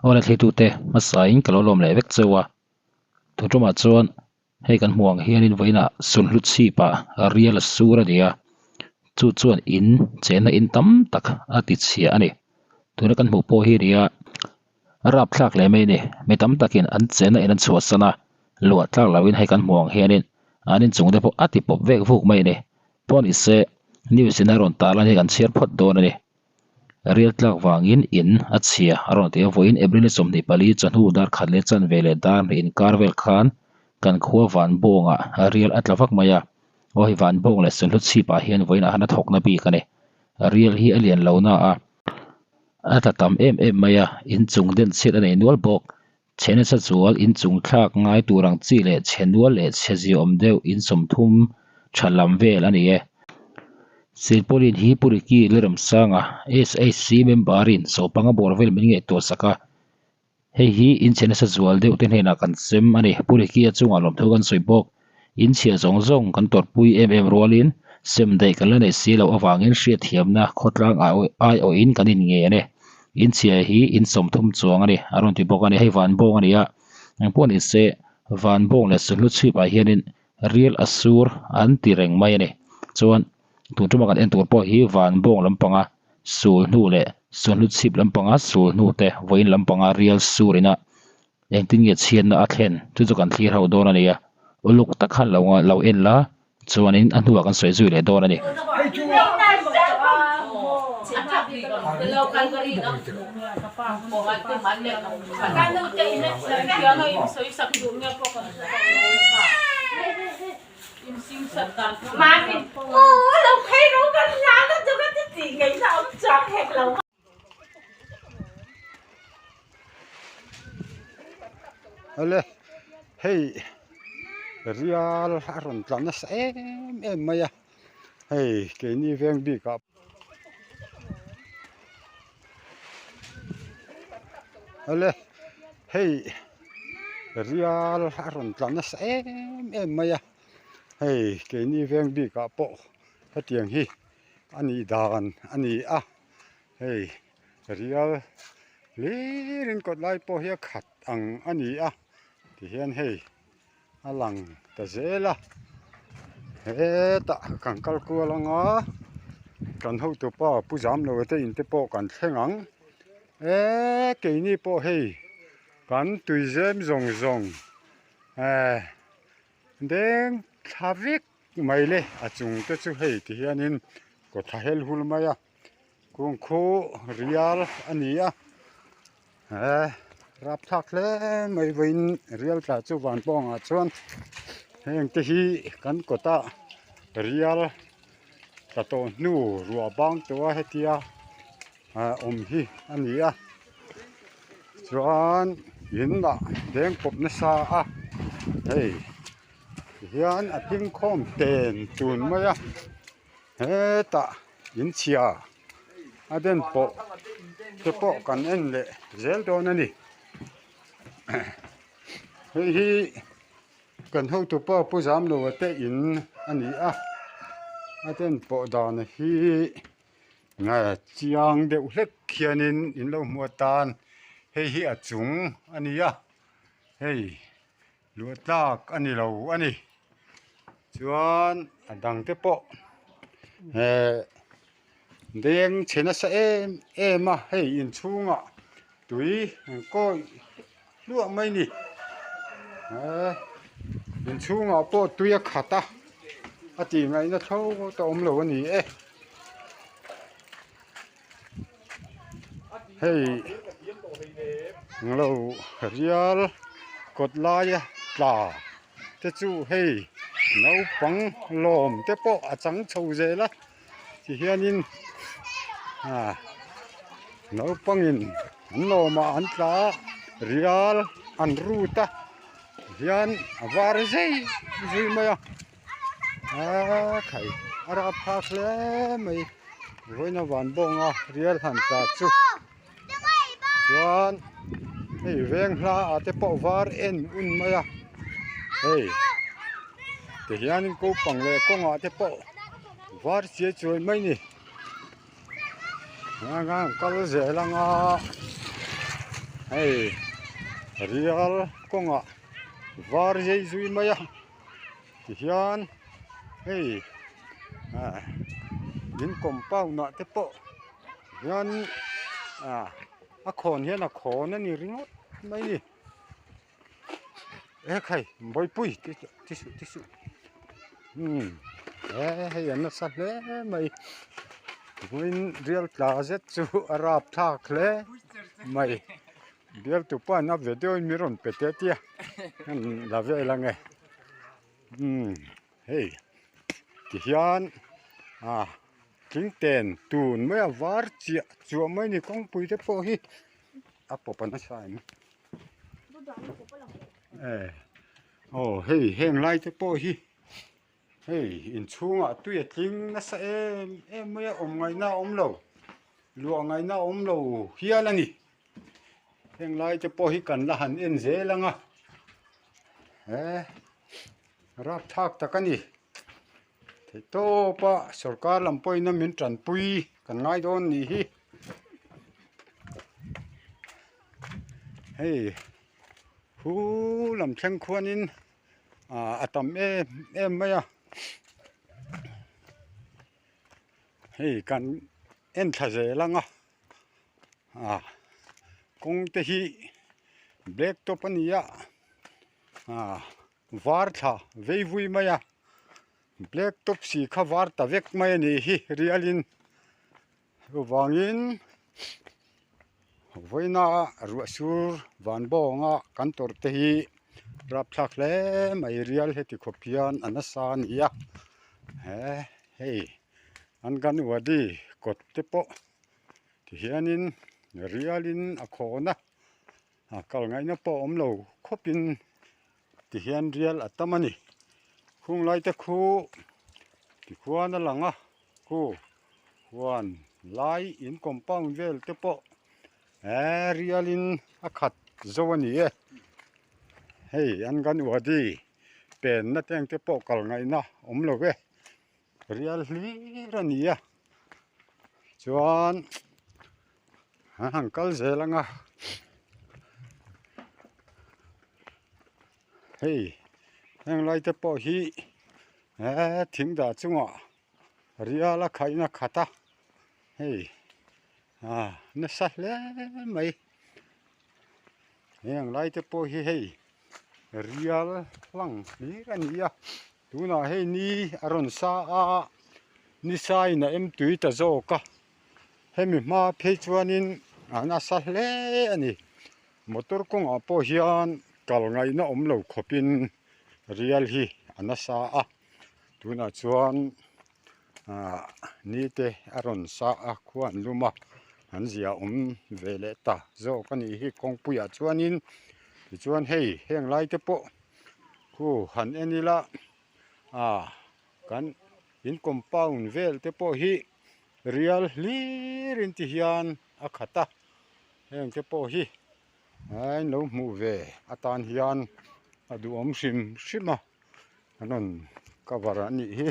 Awle thlitute hmasain ka lo lawm leh vek cheu a, tuṭumah chuan hei kan hmuh ang hianin vawiinah sulhnu chhipah rial a sur a ni a, chu chuan in chenna in tam tak a ti chhia a ni. Tuna kan hmuh pawh hi a ni a, a rapthlak hle mai a ni. Mi tam takin an chenna in an chhuahsan a, luah tlak loin hei kan hmuh ang hianin an inchung te pawh a ti pawp vek vuk mai a ni. Pawh ni se news in a rawn tarlan hi kan chhiar phawt dawn a ni. Rial tlak vangin in a chhia a rawn ti a, vawiin April ni 24 chawhnu dar khat leh chanve leh dar hnih inkar vel khan kan khua Vanbawngah rial a tla vak mai a, aw hei Vanbawng leh Sulhlu chhipah hian vawiin ah han a thawkna bik a ni. Rial hi a lian lo na a, a tla tam em em mai a, inchung den chhiat a nei nual bawk. Chhe nasa zual inchung thlak ngai tur ang chi leh chhe nual leh chhe ziaawm deuh in 30 tha lam vel a ni e. Silpaulin hi Pu Ricky Lalramsanga, SHC member in sawpanga bawr vel min ngaihtuah sak a, hei hi in chhe nasa zual deuh te hnenah kan sem a ni. Pu Ricky a chungah lawmthu kan sawi bawk. In chhia zawng zawng kan tawrhpui em em rualin sem daih kan la neih si loh avangin hriatthiamna khawtlang aiawhin kan inngen e. In chhia hi in 30 chuang a ni, a rawn ti bawk a ni. Hei Vanbawng a ni a, engpawh ni se Vanbawng leh Sulhnu chhipah hianin rial a sur an ti reng mai a ni. Chuan tun tuma kan en tur pawh hi Vanbawng lampanga Sulhnu leh Sulhnu chhip lampanga Sulhnu te vawiin lampanga rial sur ina Engtin nge chhiatna a thlen chu chu kan thlir ho dawn a nia, uluk tak khan lo lo en la, chuanin a hnuah kan sawi zui leh dawn a ni. Awle hei rial a rawn tla nasa em em mai a hei keini veng bik ah awle hei rial a rawn tla nasa em em mai a hei keini veng bik ah pawh hetiang hi a nih dan a ni a. Hei rial hlir in kawt lai pawh hi a khat ang a ni a tihian hei a lang ta zel a hetah kan kal kual anga kan hotupa pu Zamloa te in te pawh kan thleng ang eee keini pawh hei kan tuizem zawng zawng ehh deng thla vek mai le a chung te chu hei tihianin kawtha hel hul mai a. Kungkhu rial a ni a he rapthlak hle mai vawiin rial tla chu van pawngah chuan heng te hi kan kawta rial tla tawh hnu ruah bang tawh a hetia ah awm hi a ni a chuan in lah deng pawp nasa a hei tihian a hlim khawm ten tun mai a hetah. In chhia a den pawh te pawh kan en leh zel dawn a ni hei hi kan hotupa pu Zamloa te in a ni a a den pawh dan hi chiang deuh hlek hianin in lo hmu atan hei hi a chung a ni a hei luah tlak a ni lo a ni. Chuan a dang te pawh eh deng chhe nasa em em a hei inchhungah tui an kawi hluah mai a ni eh inchhungah pawh tui a khat a a tih ngaihna tho te awm lo a ni e hei englo rial kawt laia tla. Te chu hei naupang lawm te pawh a chang chho zel a ti hianin ah naupangin an lawmah an tla a rial an rut a tihian a var zei zui mai a aaa khai a rapthlak hle mai vawiin a van bawnga rial han tla chu. Chuan hei veng hla ah te pawh var en un mai a hei ti hianin kopang leh kawngah te pawh var chiai chuai mai a ni kal zel anga. Hei rial kawngah var zai zui mai a tihian hei ah in compound ah te pawh hian ah a khawn hian a khawn a ni ringawt mai a ni ekhai bawihpui ti suh ti suh umm he hei a nasa hle mai vawiin rial tla zet chu a rap thlak hle mai bial tupa in a video in min rawn pe teh tia an la vel ang e umm hei tihian ah thingten tun mai a var chiah chuah mai a ni kawngpui te pawh hi a pawp a nasa em. Aw hei heng lai te pawh hi hei inchhungah tui a tling nasa em em mai a awm ngaihna a awm lo luah ngaihna a awm lo hial a ni heng lai te pawh hi kan la han en zel ang a he rapthlak tak a ni theihtawpa sorkar lam pawhin a min tanpui kan ngai dawn nih hi. Hei hu lam thleng khuanin ah a tam em em mai a hei kan en thla zel ang a ah kawng te hi black top a ni a ah var thla vei vui mai a black top si kha var ta vek mai a nih hi rialin. Chuvangin vawiina ruah sur van bawnga kan tawrh te hi rapthlak hle mai rial heti khawp hian a nasa a ni a he hei anganwadi kawt te pawh tihianin rialin a khawn a a kal ngaihna pawh a awm lo khawpin tihian rial a tam a ni khung lai te khu tikhuan a lang a khu huan lai in compound vel te pawh eee rial in a khat zo a ni e hei anganwadi penna te ang te pawh kal ngaihna awm lo e rial hlir a ni a chuan an han kal zel ang a hei heng lai te pawh hi eee thing dah chungah rial a khaihna khat a hei ah nasa hle mai heng lai te pawh hi hei rial hlang hlir a ni a. Tunah hei ni a rawn sa a, ni sain a em tui ta zawk a, hemi hma phei chuanin a nasa hle a ni. Motor kawngah pawh hian kal ngaihna awm lo khawpin rial hi a nasa a, tunah chuan ah ni te a rawn sa a, khua an lum a, an zia awm ve leh ta zawk a nih hi kawngpuiah chuanin tichuan hei heng lai te pawh. Khu han en ila ah kan in compound vel te pawh hi rial hlir in ti hian a khat a heng te pawh hi a in lo hmuh ve atan hian a duhawm hrim hrim a an rawn cover a nih hi.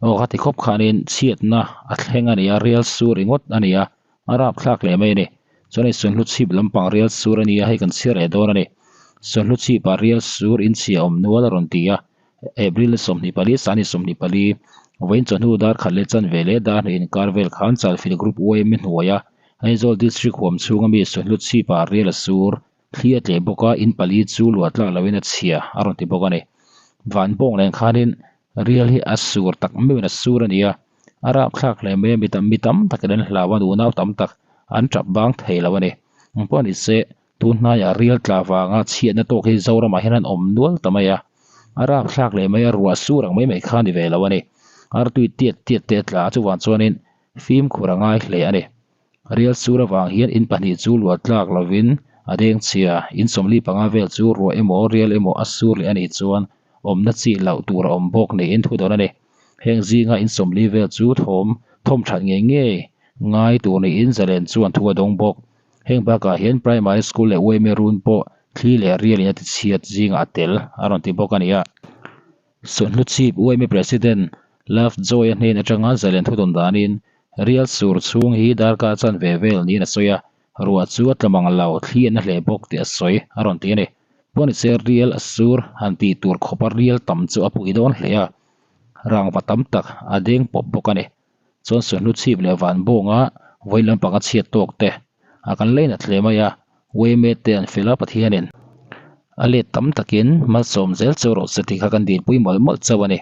Aw khati khawp khanin chhiatna a thleng a ni a rial sur ringawt a ni a a rapthlak leh mai a ni chuan hei sunhlu chhip lampang rial sur a ni a hei kan chhiar leh dawn a ni sunhlu chhipah rial sur inchhia awm nual a rawn ti a April 24 sani 24 vawiin chawhnu dar khat leh chanve leh dar hnih inkar vel khan Chalfilh Group yma hnuaia Aizawl District huam chhunga mi sunhlu chhipah rial a sur Thli a tleh bawk a, in pali chu luah tlak loin a chhia a rawn ti bawk a ni. Van bawng nen khanin rial hi a sur tak meuhin a sur a ni a, a rapthlak hle mai a, mi tam mi tam takin an hlau a, nunau tam tak an tap bang thei lo a ni. Ang pawh a ni se, tun hnaiah rial tla vanga chhiatna tawk hi Zoramah hian an awm nual ta mai a, a rapthlak leh mai a, ruah sur ang mai mai kha a ni ve lo a ni. Artui tiat tiat te a tla a, chuvang chuanin fimkhur a ngai hle a ni. Rial sur avang hian in pahnih chu luah tlak lovin a deng chhia. In 45 vel chu ruah emaw rial emaw a sur leh a nih chuan awmna chi loh tur a awm bawk niin thu dawn a ni. Heng zinga in 40 vel chu thawm thawm that ngei ngei ngai tur niin Zalen chuan thu a dawng bawk. Heng bakah hian Primary School leh Uaime run pawh thli leh rialin a tichhiat zingah a tel a rawn ti bawk a ni a. Sunhlu chhip Uaime President Love Joy-a hnen atanga Zalen thu dawn danin rial sur chhung hi darkar chan ve vel niin a sawi a, ruah chu a tla mang lo, thli a na hle bawk tih a sawi a rawn ti a ni. Pawhniche rial a sur han tih tur khawpa rial tam chu a pui dawn hle a, rangva tam tak a deng pawp bawk a ni. Chuan Sunhlu chhip leh van bawnga vawi lampang a chhiat tawk te a kan lei nat hle mai a, Uaime te an fel a Pathianin a let tam takin malsawm zel cheu rawh se tih kha kan dinpui mawlh mawlh chauh a ni.